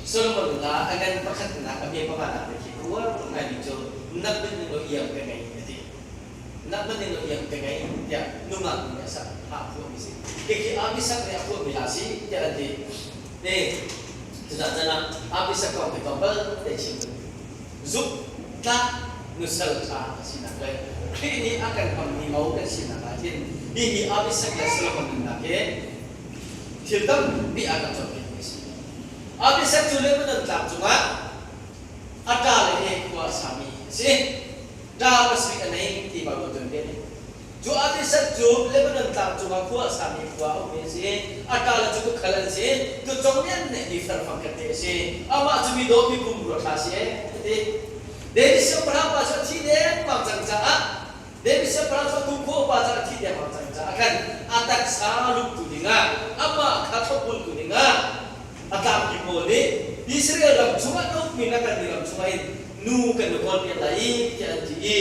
Solomon hla a ngan pakhatnak a hme panganak te khi ka uar ngaimi cu nak banning lo iang ka ngei a ti. Nak banning lo iang ka ngei tiah nungak nih a sak hla a phuahmi si. Khikhi Abisak nih a phuahmi hla si tiah an ti. Ni cucah can ah Abisak kong hi tlawmpal te chim ka duh. Zuk tlak nusal ṭha a sinak le Khrih nih a kan hmangmi mo kan sinak ah hin hihi Abisak le Solomon nunnak hi thil tampi a kan cawnpiakmi a si. Abisak cu Lebanon tlang cungah a ṭa le he khua a sami a si. Ṭa pasarih a nei ti Baibal tuanbia nih. Cu Abisak cu Lebanon tlang cungah khua a sami khua a ummi a si. A ṭa le cu tukhal an si. Tucong nih an neihmi ferfang khat te a si. Amah cu mi dawh mi pumrua ṭha a si ee, a ti. David siangpahrang pa cu a thi dengmang cang caah David siangpahrang cu a kum khua upa cang a thi dengmang cang caah khan a taksa luktu dingah amah kha thlopbultu dingah a tlangpi pawl nih Israel ram chungah na ukmi na kan ram chungah hin nu kan i kawlpiak lai i tiah an ti i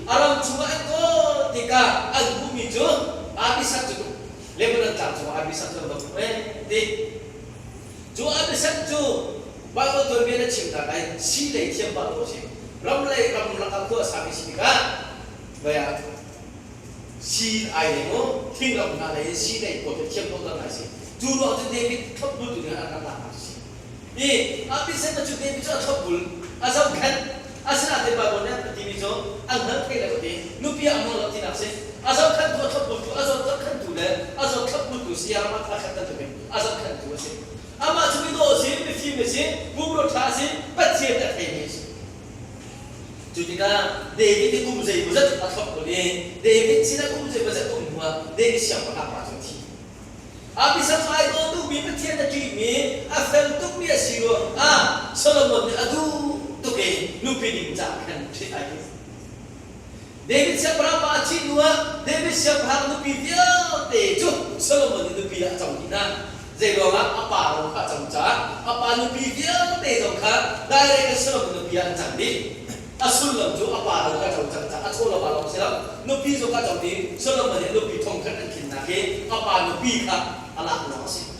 a ram chungah an kawl tikah an hmuhmi cu Abisak cu Lebanon tlang cungah Abisak cu an va hmuh ee ti. Cu Abisak cu Baibal tuanbia na chimnak ah hin si lei thiam pah dawh a si. Ram lei ram lakah khua a sami si tikah vai ah si ai lei mu thingram hna lei in si lei pawl cu thiam dawh dang ai si. Cu ruang cu David thlopbul tu nih an rak lak nak si. I Abisak cu David cu a thlopbul a zohkhenh asinain Baibal nih a timi cu an hngal thei lo ti nupi ah a hmang lo tinak si. A zohkhenhtu a thlopbultu a zawt zohkhenhtu le a zawt thlopbultu siang a khat bantukin a zohkhenhtu a si. Amah cu midawh a si, mifim a si, pumrua ṭha a si, Pathian a theimi a si. Cu tikah David nih kum zeimawzat a thlop kun i David sinah kum zeimawzat um hnuah David siangpahrang pa cu a thi. Abisam cu ai daw tukmi Pathian a ṭihmi, a fel tukmi a si ruangah Solomon nih a duh tuk i nupi ding caah khan ṭhit ai tim. David siangpahrang pa a thih hnuah David siangpahrang nupi vialte cu Solomon nih nupi ah a co dih hna. Zeiruangah a pa ro kha a co caah a pa nupi vialte zong kha direct in Solomon nupi ah an cang dih. A sullam cu a pa ro kha a co cang caah a chaw lo pa lawng si lo, nupi zong kha a co dih. Solomon nih nupi thongkhat an tlinnak hi a pa nupi kha a lak ruang a si.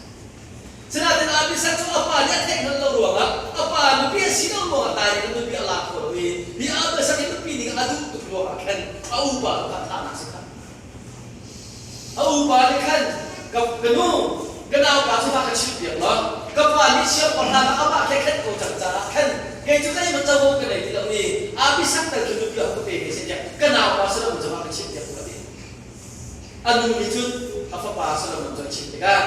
Sinain Abisak cu a pa nih a theih hngalh lo ruangah a pa nupi a si lo ruangah dai in nupi a lak kho lo i hi Abisak i nupi ding a duh tuk ruangah khan a upa kha thahnak si kha. A upa nih khan ka ka nu ka naupa cu va ka chimhpiak law ka pa nih siangpahrang ah amah khe khenh ko cang caah khan kei cu zeihmanh covo ka nei ti lo i Abisak tal cu nupi ah ka pe ve seh tiah ka naupa Solomon cu va ka chimhpiak ko a ti. A nu nih cun a fapa Solomon cu a chimh tikah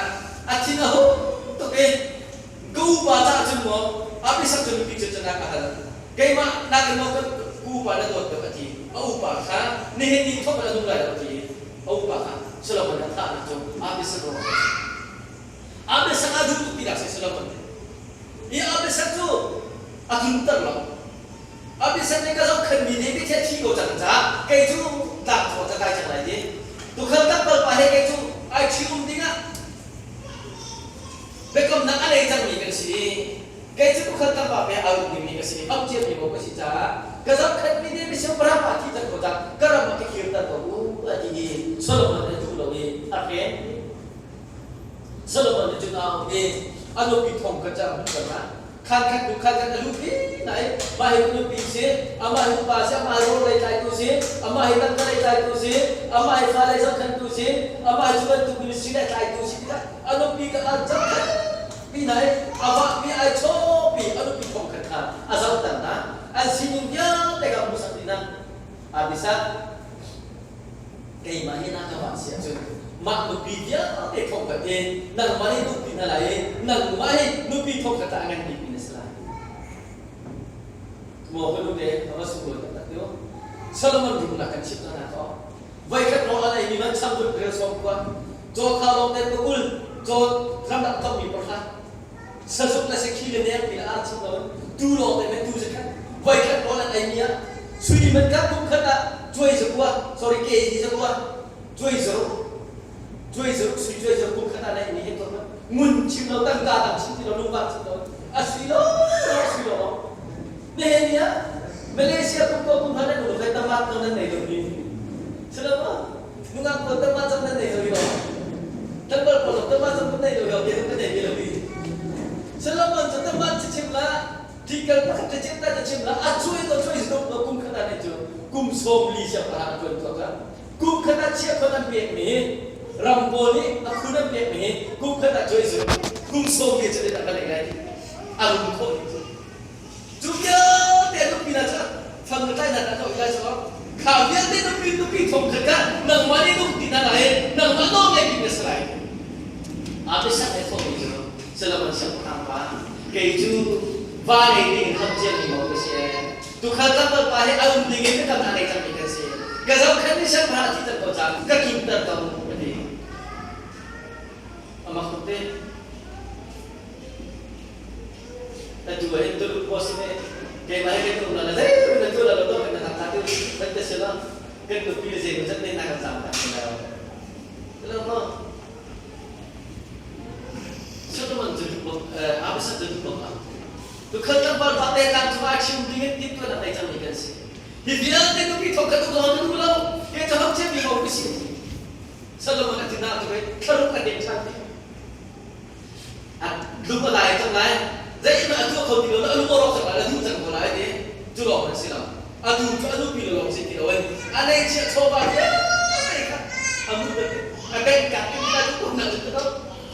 a thin a hung tuk i ka upa caah cun maw Abisak cu nupi cu cun a ka hal keimah nakin maw ka upa na dawt deuh a ti. A upa kha nihin ni thawk in a nung lai lo a ti i a upa kha Solomon a thahnak cu Abisak ruangah a si. Abisak a duh tuk tinak si Solomon nih. Hi Abisak cu a tlunter lo. Abisak nih ka zohkhenhmi David he thi ko cang caah kei cu tlangcung ah ka kai cang lai ti. Tukhal tlangval pa he kei cu ai ṭhi-um dingah biakamnak a nei cangmi kan si i kei cu tukhal tlangval pe aa rum dingmi ka si i auh ciami maw ka si caah ka zohkhenhmi David siangpahrang pa thi cang ko cang ka ram ah ka kirter ko u a ti i Solomon nih a duh lo i a hren. Solomon nih cun a auh i a nupi thong kha cu a hmuh cang ah khan khat hnu khan khat a lut hi nai mah hi nupi si amah hi upa si amah hi rawl lei tlaitu si amah hi tangka lei tlaitu si amah hi fa lei zohkhenhtu si amah hi cu bantuk ministry lei tlaitu si tikah a nupi ka a zohkhenh pi nai amah pi ai chawpi a nupi thong khat kha a zohter na an sining vialte ka hmuhsak dih na Abisak keimah hi na ka va si ahcun mah nupi vialte thongkhat hi nangmah hi nupi na lai i nangmah hi nupi thongkhat ah a ngan bikmi na si lai. Maw ka nu te a va sunglawi taktak ti Solomon rumnak kan chimh hna ko. Voikhat rawl an eimi man changvut rel sawm kua, caw kha lawng te pakul, caw ramdang tongmi pahra, sazuk le sakhi le nek ti le ar chim loin tu lawng te me tu zakhat voikhat rawl an eimi ah sui man ka kum khat ah cuai zakua sorry ke hi zakua cuai zaruk cuai zaruk sui cuai zaruk kum khat ah na eimi hi to ngun chim lo tangka dang chim ti lo lungvar chim lo a sui lo sui lo nihin ni ah Malaysia kum ko kum han an ulu kai tamat no nan nei lo ni silo ma nungak pawl tamat zong nan nei lo i tlangval pawl zong tamat zong kan nei lo lo ke kan nei lo i Solomon cu tamat si chim lo. Tikal pakhat ka chim ta ka chim la a cuai to cuai zuk lo kum khat ah nih cu kum 40 siangpahrang a tuan tuak kum khat ah chia khon an pek mi ram pawl nih a khun an pek mi kum khat ah cuai zuk kum 40 cu dah ka lei lai a rum khawh ni cu cu vialte nupi na cu fang na tlai na ta ko lai so kha vialte nupi nupi thong khat ka nangmah nih nuk ti na lai nangmah nawl ngei bik na si lai a biasak he thawng mi cu Solomon siangpahrang pa kei cu va ngei ding in ham ciami mo ka si tukhal tlangval pa hi a um ding in biakam a ngei cangmi kan si ka zohkhenh ni siangpahrang a thi cang ko caah ka tlunter ko ka ti amak tuk te atu ah hin tuluk boss nih keimah he kan um la zei na tu la lo to kan na ta tu kan te sila kan nupi le zei zat ne na kan zam ta lo lo Solomon cu Abisag cu duk bak Tukhal tlangval fate tlang cungah chim ding in timhtuahnak nei cangmi kan si. Hi vialte nupi thawk kha duh lo duh lo ke cu hak ciami ko ka si. Solomon a tinah cu thlaruk a deng ṭhan ti. A lung a lai cang lai. Zeihmanh a tuah kho ti lo a lung a rawk cang lai a duh cang ko lai ti. Cu lawng an si lo. A tu cu a nupi lo lawng si ti lo in a neihchiah chawva vialte kha a mu a bank ka kan ti lai cu umnak cu to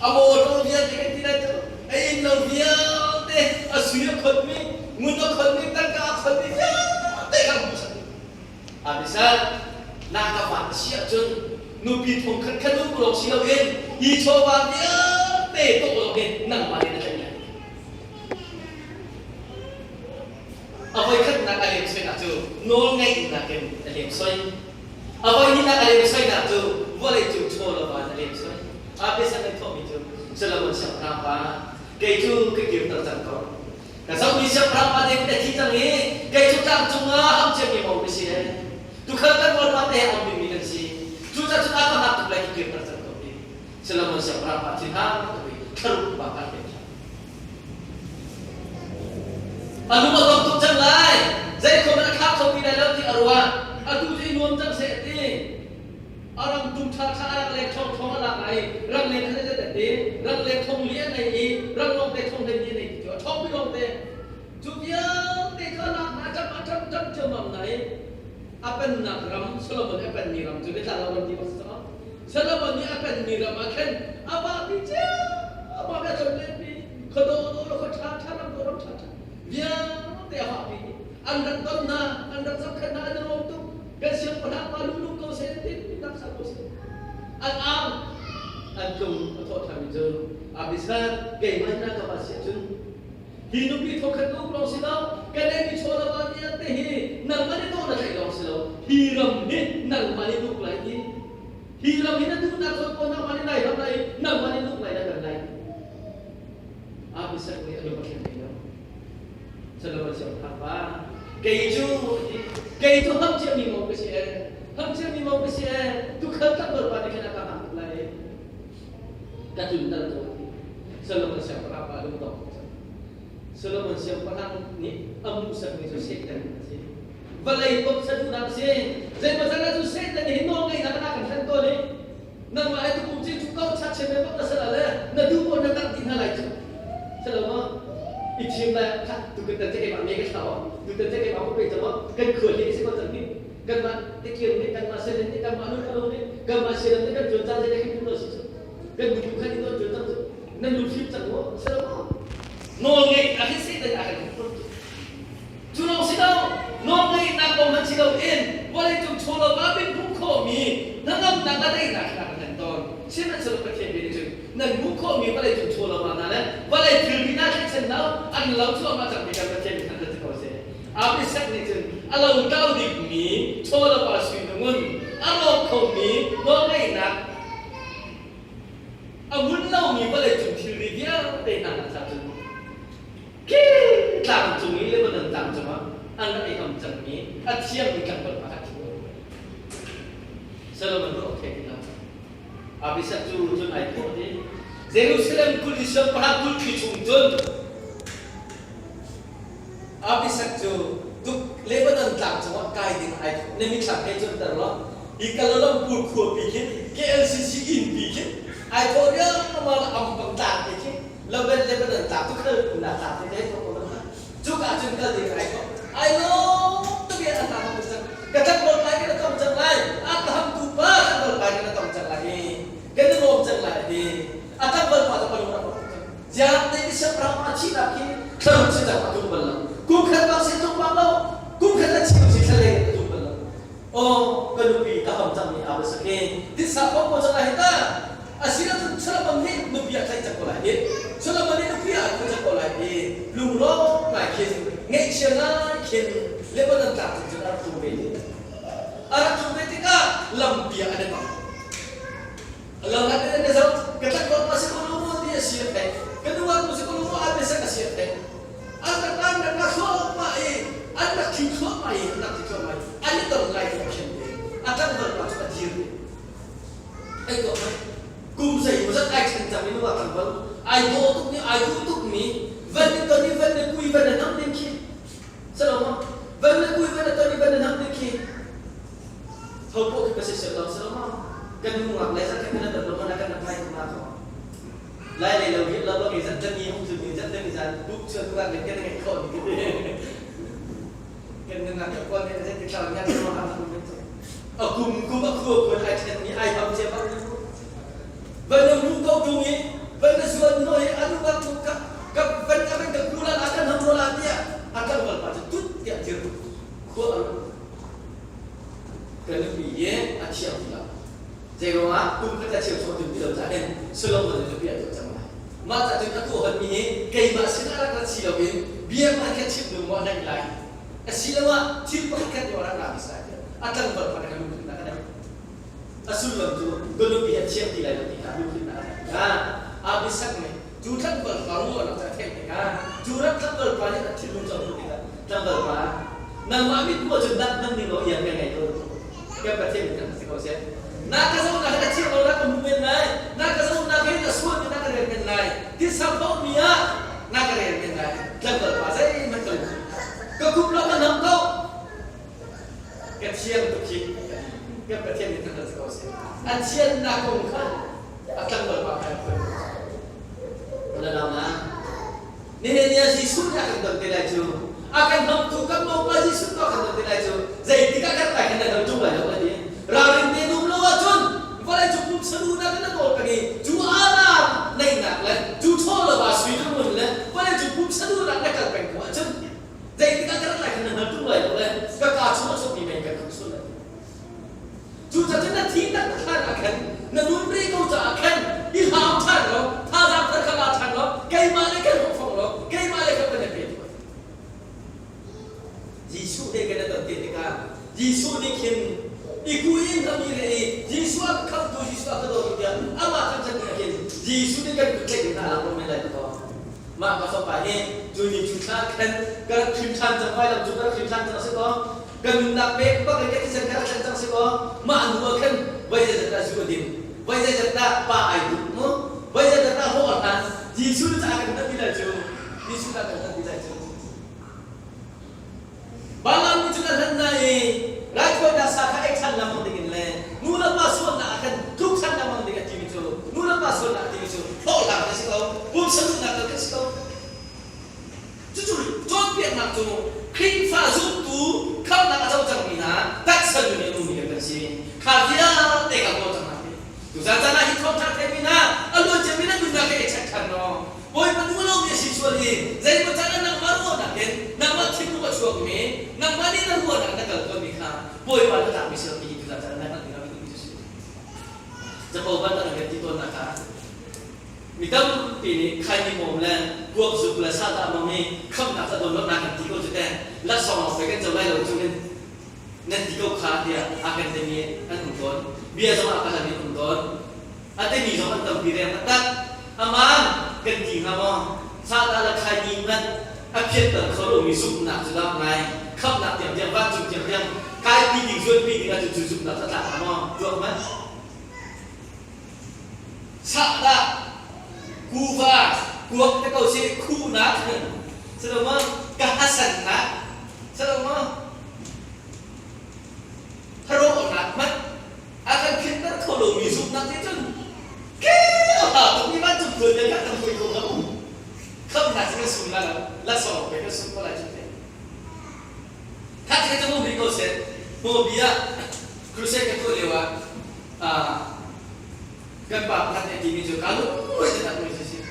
a motor vialte kan ti lai cu a inn lo vialte a sui a khonmi ngun a khonmi tangka a khonmi vialte kha mu sak a bisa na ka van si ahcun nupi thong khat khat um lawng si loin hi chawva vialte tok lawng in nangmah nih na tlaih lai A voikhatnak a lemsoinak cu nawlngeihnak in a lemsoi. A voihnihnak a lemsoinak cu vawleicung chaw lova in a lemsoi. A biasak in thawhmi cu Solomon siangpahrang pa, kei cu ka kirter cang ko. Ka zohmi siangpahrang pa David a thi cang i kei cu tlangcung ah ham ciami mo ka si. Tukhal kan bawipa te he a um dingmi kan si. Cucaah cun a ka hngak tuk lai ka kirter cang ko ti. Solomon siangpahrang pa thinhang tuk i thlaruk pa ka hlem A lung a dong tuk cang lai. Zeikhom in a thlak kho ti lai lo ti a ruah. Atu cu i nuam cang seh a ti. A ram tum ṭha kha a rak leng ṭhawng ṭhawng a lak lai. Ram leng kha zeizat a ti. Ram leng thong li a nei i ram lawngte thong hlei li a nei ti cu a ṭhawng mi lawngte. Cu vialte cu a lak hna ṭam a ṭam ṭam ciammam nain a pennak ram Solomon a penmi ram cu biatlang lo ram ti bak si cang. Solomon nih a penmi ram ah khan a vahpi ciammam a tlonlenpi khuadawh dawh le khua ṭha ṭha ram dawh ram ṭha ṭha vialte a vahpi an rak don hna an rak zohkhenh hna an i lawm tuk kan siangpahrang pa lulung ko seh tin nak sa ko seh an ang an tlung a thawh ṭhanmi cu Abisag keimah na ka va si ahcun Hi nupi thawkhat uk lawng si lo, kan ei mi chaw le va vialte hi nangmah nih dawh na tlaih lawng si lo, hi ram hi nangmah nih uk lai ti. Hi ram hi na duhnak zawn ko nangmah nih nai ram lai, nangmah nih uk lai na kan lai. Abisak nih a lung a thleng hlei lo. Solomon siangpahrang pa, kei cu kei cu ham ciami mo ka si ee, ham ciami mo ka si ee, tukhal tak pa nih khan a ka hngak tuk lai. Ka tlunter ko ti. Solomon siangpahrang pa lungdong tuk cang. Solomon siangpahrang nih a hmuhsakmi cu Satan a si. Vawlei bawmchan duhnak a si. Zeimawzat ah cu Satan nih hin nawlngeihnak a kan hlen tawn i nangmah he tukum ci cu ko chat chin bak na sal le na duh pawl na tang ti hna lai cu. Selo i thim le tu kan tan keimah me ka thlau tu tan keimah ko pe chama kan khual hi si ko cang hi kanmah tikir nih kanmah selen nih kanmah nun alo nih kanmah siram nih kan tuan caan zei kan lo si cu kan duh khan in tuan cang cu nan lungfim cang mu selo nawl ngei a hin satan a kan hmuh cu lawng si lo nawl ngeihnak kong hmanh si lo in vawleicung chawlo ah min hmuh khawhmi hnangamnak a daihnak kha kan hman tawn sihmanhsehlaw Pathian bia nih cun nan hmuh khawhmi vawleicung chawlo ah hna le vawlei thilri hna thlaichan lo an lo cuahmah cangmi kan Pathian nih thangṭhat si ko seh Abisak nih cun a lotlau dingmi chawlapa sui le ngun a rawk khomi nawlngeihnak a ngun lomi vawleicung thilri vialte hna nak cah cun khi tlang cung i Lebanon tlang cungah an rak i ham cangmi a thiangmi tlangval pakhat cu Solomon ruah thei ti lo. Abisak cu cun ai thawh i Jerusalem kul i siangpahrang kulhpi chung cun Abisak cu tuk Lebanon tlang cungah kai ding ai thawh. Na mitthlam he cuanter law hi Kuala Lumpur khuapi khin KLCC innpi khin ai thawh riangmang ampang tlang te khi Lebanon Lebanon tlang tu khal na tlang te te thawh ko na cuka. kal ding ai thawk. Ai lawm tuk i a hna hmu cang. Ka tlangval lai kan tong cang lai. A ka hamtu pa tlangval lai kan tong cang lai i kan i lawm cang lai a ti. A tlangval pa cu ka lung rak rawk tuk cang. Ziah David siangpahrang a thihnak hi thlaruk si cang a tum bal lo. Kum khat bak si tum bak lo. Kum khat a chim si thlalei a tum bal lo. Aw ka nupi ka ham cangmi aa va sak i titsa kong ko cang lai hi ta. Asinain Solomon nih nupi a tlaih cang ko lai i Solomon nih nupi a tlaih cang ko lai i lunglawm ngai khin ngaihchia ngai khin Lebanon tlang cung cun a rak tlung ve ti. A rak tlung ve tikah lampi ah an i tong. Lam ah an i zoh, ka tlangval pa si ko lo maw ti a si a theih. Ka nungak nu si ko lo maw aa biasak a si a theih. An rak an rak la thluahmah i an rak thi thluahmah i an rak thi thluahmah i an i ton lai ti a khen te. A tlangval pa cu a dir. Ai tuah hmanh. Kum zeimawzat ai ṭhen cang i nungak tlangval ai dawh tuk mi ai duh tuk mi van ni ton i van ni kui van na nam ding khi. Salo ma? Van ni kui van na ton i van na nam ding khi. Tho poh khi ka si lo salo ma? Kan nungak le zat kan na ton lo mana kan na pai ma ko. Lai lei lo hi lo lo mi zat kan ni hung ni zat kan ni zan buk chuan nungak le kan ngai kho ni. Kan nungak ka kon ne zat ti thlau nya ma ha a kum kum a khua kun ai ṭhen mi ai ham cia bak van na mu ko tung i van na zuan no i anu bak tu ka ka van ka van ka kula la kan ham la tiah a tlangval pa cu tut tiah dir khua a kan nupi hi a thiam ti lo zei ruangah kum khat a cheu chung tum ti lo ca hin Solomon nih nupi a tuah cang lai mah ca cun a tuah hon mi hi keimah sin a rak rat si loin bia pakhat khat chim ding maw a naih lai asiloah thil pakhat khat nih a rak ra hmasa tiah a tlangval kha ka lungthin a ka neih. A sullam cu ka nupi hi a thiam ti lai lo ti kha lungthin a ka neih tikah Abisak nih cu tlangval pa ruahnak cu a theih tikah cu ram tlangval pa nih a thinlung cu a hmuh tikah tlangval pa nangmah mithmuh ahcun dat nan ning law iang ka ngei ko kan Pathian nih kan si ko seh na ka zohnak hi a thiang lo na ka hmu men lai na ka zohnak hi na sual na ka rel men lai titsa mi ah na ka rel men lai tlangval pa zeihmanh ka lung ka kup lo ka nam ko ka thiang tuk hi kan Pathian nih thangṭhat si ko seh a thiannak kong kha a tlangval pa kha phuan na na nihin ni ah Jesuh nih a kan don te lai cu a kan hnawmtu kan Bawipa Jesuh a kan don te lai cu zeitik ah kan lai khan na dam ṭung lai lo a ti ralring te num lo ahcun vawlei cung pumsa duhnak in na nawl peng i cu alam neihnak le cu chaw le va sui le ngun le vawlei cung pumsa duhnak na kal peng ko ahcun zeitik ah ka rat lai khan na hngal ṭung lai lo le ka kaa chung a chuakmi mei kan khang sual lai. Cucaah na thi taktak hlan ah khan na nun rih ko caah khan i hlau ṭhan law thazaang thar kha la ṭhan law keimah le kan hong fong law keimah le kan van i pe tuah. Jesuh he kan i ton te tikah Jesuh nih khin i kuin hami le i Jesuh a ka khamhtu Jesuh a ka dawtu tiah amah kan ṭhan ah khin Jesuh nih kan kut tlaih in a lak men lai kaw mah ka fapa hi cu ni cu thla khan ka rak hrim ṭhan cang vai lam cu ka rak hrim ṭhan cang si kaw ka nunnak pek bak in ka thisen ka rak thlen cang si kaw mah nu ah khan voi zeizat dah zu a din voi zeizat dah pa ai duh mu voi zeizat dah hlawh a hlan Jesuh nih a kan hman ti lai cu Jesuh nih a kan hman ti lai cu Balaam nih cun a hlan hna i raithawinak sa kha ei ṭhan lengmang dingin le nu le pa sualnak ah khan tluk ṭhan lengmang ding a timi cu nu le pa sualnak a timi cu hlawhhlang kan si ko pumsa duhnak kan si ko. Cucu cawnpiaknak cu Khrihfa zumtu khamhnak a co cangmi hna taksa nun in a ummi kan si. Kha vialte kha kawl cang hna ti. Tuzan caan ah hi thawngṭha theimi hna a luanciami na nunnak he i check ṭhan law Bawipa duh lomi a si sual i zeimaw caan ah nangmah ruahnak in nangmah thinlung a chuakmi nangmah nih na ruahnak na kal tawnmi kha Bawipa na tlakmi si lo ti hi tuzan caan ah na hngalh ding ah mi cu si. Capo ban an kan ti tawnnak ah mi tampi nih khaini mawm le kuak zuk le sahdah mawm hi khamhnak ca dawnlonak kan ti ko cu teh laksawng lawng pei kan co lai lo cu hin nan ti ko kha tiah a kan timi an um tawn bia zong a ka halmi an um tawn a timi zong an tampi reng taktak aman kan ti hnga maw sahdah le khaini hmanh a phiatter kho lomi zumhnak cu dah ngai khamhnak tiangtiang vancung tiangtiang kaipi ding zuanpi ding ahcun cu zumhnak cu a tlak hnga maw tuak hmanh sahdah kuva kuak te ko si khuhnak silo maw ka hasannak silo maw Harawhnak hmanh a kan khinter kho lomi zumhnak nih cun ke a ha tukmi vancung tuanbia kha kan hoi ko lo. Khamhnak cu kan sung lai lo, laksawng pe kan sung ko lai cu te. Kha ti ka hmu ko seh. Hmubi ah crusade ka tuah lio ah kan pa pakhat nih a timi cu ka lung te tak mi si.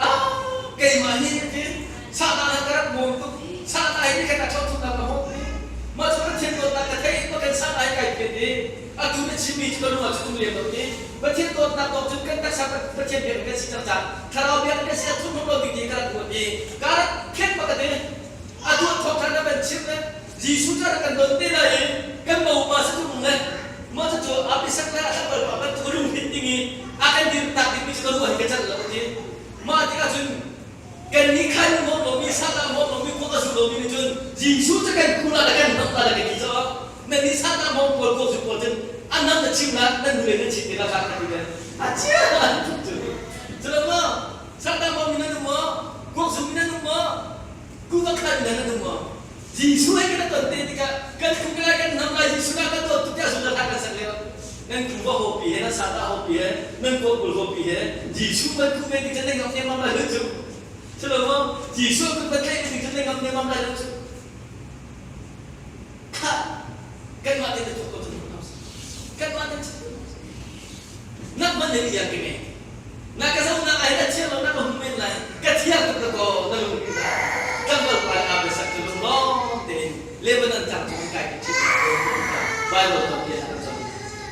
Ah keimah hi tin sahna na ka rak bawm tuk. Sahna hi kan a chok na ka hawk ni. Mah cu Pathian dawtnak ka theih ma kan sahna hi kai phet i atu na chimmi cu ka lung ah cu tum lem lo ni. Pathian dawtnak dawt cun kan taksa Pathian biak kan si cang cang. Thlarau biak kan si a thum lo ding ti ka rak ruat i ka rak khen ma ka ti. A tuah thawk ṭhan na kan chimh le Jesuh cu a rak kan don te lai i kan mopa si tung le mah cucu Abisak le a tlangval pa bantuk lungthin ding i a kan dir tak dingmi cu ka ruah hi ka celh lo a ti. Mah tikah cun kannih khan mawh lomi sahdah mawh lomi khua ka zu lomi nih cun Jesuh cu kan kuh la le kan hnamh la le ka ti caah nannih sahdah mawng pawl kaw zu pawl cun a nam na chim la nan hnulei nan chim te la kha ka ti le a chia cu cu lo maw sahdah mawng mi nan um maw kuak zu mi nan um maw Kuva khan in nan um maw? Jesuh he kan ton te tikah kan khuk lai kan hnam lai Jesuh na kan dawt tuk tiah zungzal hlah kan sak lio. Nan kuva hawpi he nan sata hawpi he nan kawpul hawpi he Jesuh kan kuh ve tik cun nan ngam nemam lai lo cu. Culo maw Jesuh kan kan tlaih ve tik cun nan ngam nemam lai lo cu. Kha kanmah te na tuah ko cun kanmah te Nak man in iang ke nge. Na ka zo nak ai na thiang lo na ka hum men lai. Ka thiang tuk na ko na lung in la. Tlangval pa a besak cu lung lawng tein Lebanon tlang cung in kai ka chim Bible tom bia kan zon.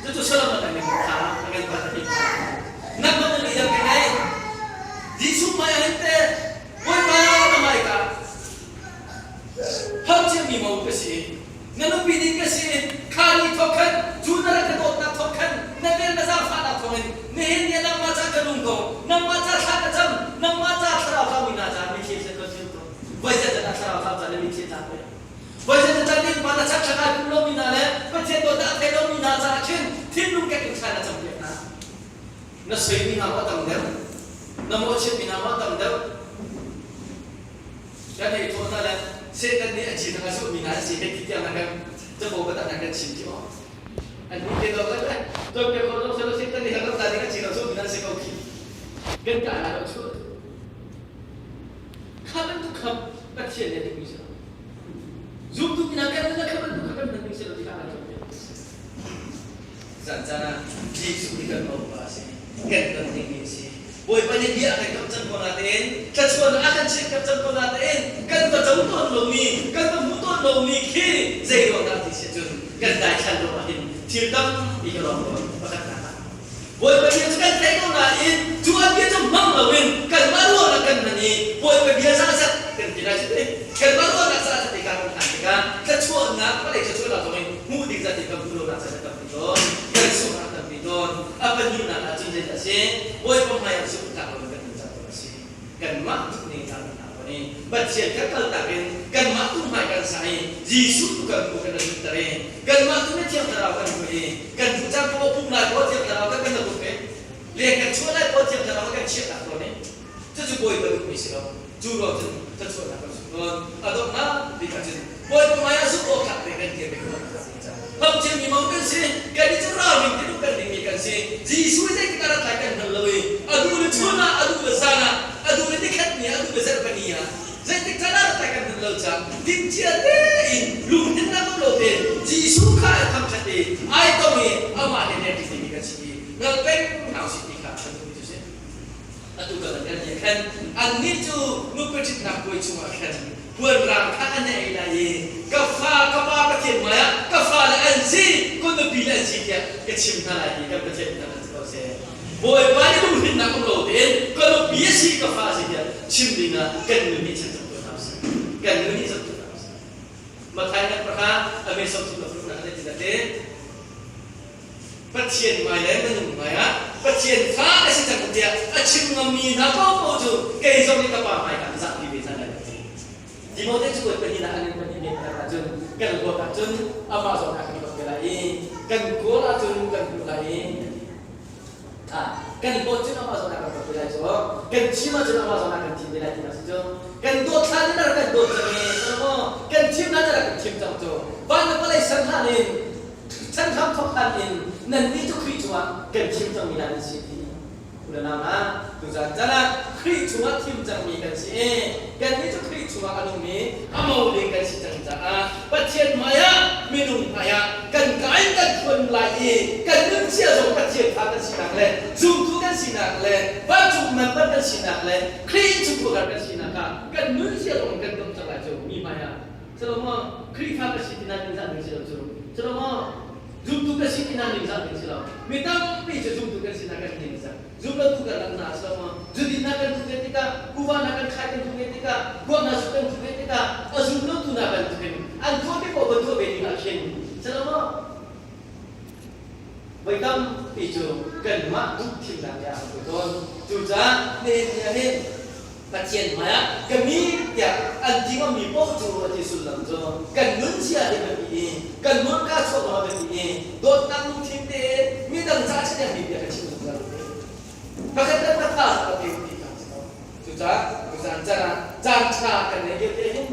Cucu Solomon a min kha a ngan pa ta Nak man in iang ke ngai. Jesuh hmai ah hin te Bawipa na hmai ka hau ciami mo ka si. Na nupi ding ka si kha ni thawk khan cu na rak ka dawtnak thawk khan na vel na zaangfahnak thawngin nihin ni ah nangmah ca ka nung ko nangmah ca thla ka cam nangmah ca thlarau tlaumi hna ca mitthli set ka zul ko voi zeizat ah thlarau tlau ca le mitthli tlak ve voi zeizat ah ning pa na chak thla ai pum lomi hna le Pathian dawtnak a thei lomi hna caah khin thinlung kek in thla na cam piak hna na soimi hna maw tam deuh na mawhchiatmi hna maw tam deuh Kan ei thawh hna le Satan nih a cin a zulhmi hna an si hei ti tiang na kan capo ka tak kan chim ti aw. An nih te lo le cawnpiak khawh zong selo Satan nih kan ta ding a cin a zulhmi hna an si ko khi. Kan ka la lo chu. Kha bantuk kha Pathian nih a duhmi si lo. Zumtu hna kan na kha bantuk kha kan hman ding si lo ti kha kan cawnpiak. Zan caan ah Jesuh nih kan Bawipa a si. Kan ton dingmi a si. Bawipa nih bia a kan kamh cang ko natein thluachuahnak a kan chimh cang ko natein kan va co tawn lomi, kan va hmu tawn lomi khi zei ruang dah ti si cun kan daithlan lo ahhin thil tampi ka lawm tawn pakhatnak ah. Bawipa bia cu kan theih ko nain cu an bia cu hmang loin kanmah ruangah kan hman i Bawipa bia zahzat kan ti lai cu ti. Kanmah ruahnak caah cu tikah kan phan tikah thluachuahnak vawlei thluachuahnak zong in hmuh ding zat in kan hmu lonak caan a tampi tawn. Kan sunghnak a tampi tawn. A pahnihnak ah cun zeidah a si? Bawipa hmai ah zumhtlak loin kan um caan tawn a si. Kanmah duhning caan kan hna tawn i Pathian kan kaltak in kanmah tu hmai kan sa i Jesuh tu kan hmu kan zumhter i kanmah tu nih Thiang Thlarau kan hmu i kan duh caan poah pumh lai poah Thiang Thlarau kan kan la tuk i leng kan chuah lai poah Thiang Thlarau kan chiahnak tawn i Cucu Bawipa duhmi si lo. Cu ruang cun thluachuahnak kan sung tawn. A donghnak bik ah cun Bawipa hmai ah zumh awk tlak te kan dir ve ko. Hmangciami mo kan si. Kannih cu ralring te duh kan dingmi kan si. Jesuh hi zeitik ah rat lai kan hngal lo i a duh le chun ah, a duh le zan ah, a duh le nikhat ni ah, a duh le zarhpini ah zeitik caan ah rat lai kan hngal lo caah timhcia tein lungthin lam lo tein Jesuh kha ai thangṭhat i ai tong i amah he ṭi timi kan si i hngal peng hna usih ti kha kan duhmi cu si. Atu kan kan nih khan annih cu nupi ṭhitnak puai chungah khan puanrang kha an ei lai i ka fa ka pa Pathian hmaiah ka fale an si ka nupi le an si tiah ka chim hna lai ti kan Pathian nih kan ko seh. Bawipa nih lunghrinh um lo tein ka nupi a si ka fa a si tiah chim dingah kan nun nih chan cang tuah hna usih. Kan nun nih chan tuah hna usih. Matthai nak pakha a me som thum na na ti te Pathian hmai le minung hmai ah Pathian fa ka si cang tiah a chim ngammi hna paohpaoh cu kei zong nih ka pa hmai ka zahpi ve hna lai ka ti. Timote cu kuat pahnih ah an in pahnih men tak ahcun kan huat ahcun amah zong a kan huat ve lai i kan kawl ahcun kan hmuh lai i kan dawt cun amah zong a kan dawt ve lai cu kan thim ahcun amah zong a kan thim ve lai tinak si cu kan dawt hlan in a rak kan dawt cang i kan thim hlan a rak kan thim cang cu van le vawlei ser hlan in Chan hramthawk hlan in nannih cu Khrih cungah kan thim cangmi hna nan si ti u le nau hna tuzan caan ah Khrih chungah thim cangmi kan si i kannih cu Khrih chungah a nungmi a mo ding kan si cang. Cucaah Pathian hmaiah minung hmaiah kan kai kan phuan lai i kan nunzia zong Pathian fa kan sinak le zumtu kan sinak le vancung member kan sinak le Khrih innchungkhar kan sinak ah kan nunzia zong kan dawh cang lai cu mi hmaiah. Salomo Khrihfa ka si ti na ningzah ding si lo cu. Salomo zumtu ka si ti na ningzah ding si lo. Mi tampi cu zumtu kan si na kan ningzah. Zumlotu kan rak hna Salomo zudin na kan duh ve tikah, kuva na kan khai kan duh ve tikah, kuak na zu kan duh ve tikah, a zumlotu na bantukin an tuah mi paoh va tuah ve ding ah khin Salomo voi tampi cu kanmah duh thimnak bia a kan tawn. Cucaah nihin ni ah hin Pathian hmaiah ka mi tiah an ti ngammi paoh cu a ti sullam cu kan nunzia hi biapi i kan hmurka chuah zong a biapi i dawtnak lungthin tein midang ca chaniangmi bia ka chim zungzal ve. Pakhat le pakhat tha a pe ti kha si ko. Cucaah tuzaan caan ah caan ṭha kan neih lio te hin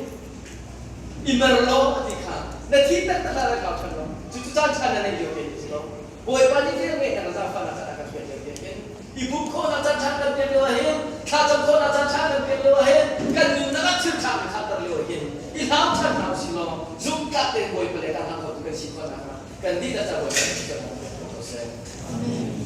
i mer law a ti kha na thi taktak ah rak kau ṭhan lo. Cucu caan ṭha na neih lio te hi si ko. Bawipa nih vel ngeihnak le zaangfahnak caan a kan pek lio te hin i pumh khawhnak caan ṭha kan pek lio ah hin thlacam khawhnak caan ṭha kan pek lio ah hin kan nunnak ah thil ṭha kan khahter lio ah hin i hlau ṭhan hna usih law zumhtlak tein Bawipa le kan hlang khotu kan si khawh nakhnga kan dihlak ca Bawipa nih kan pek ko seh. Amen.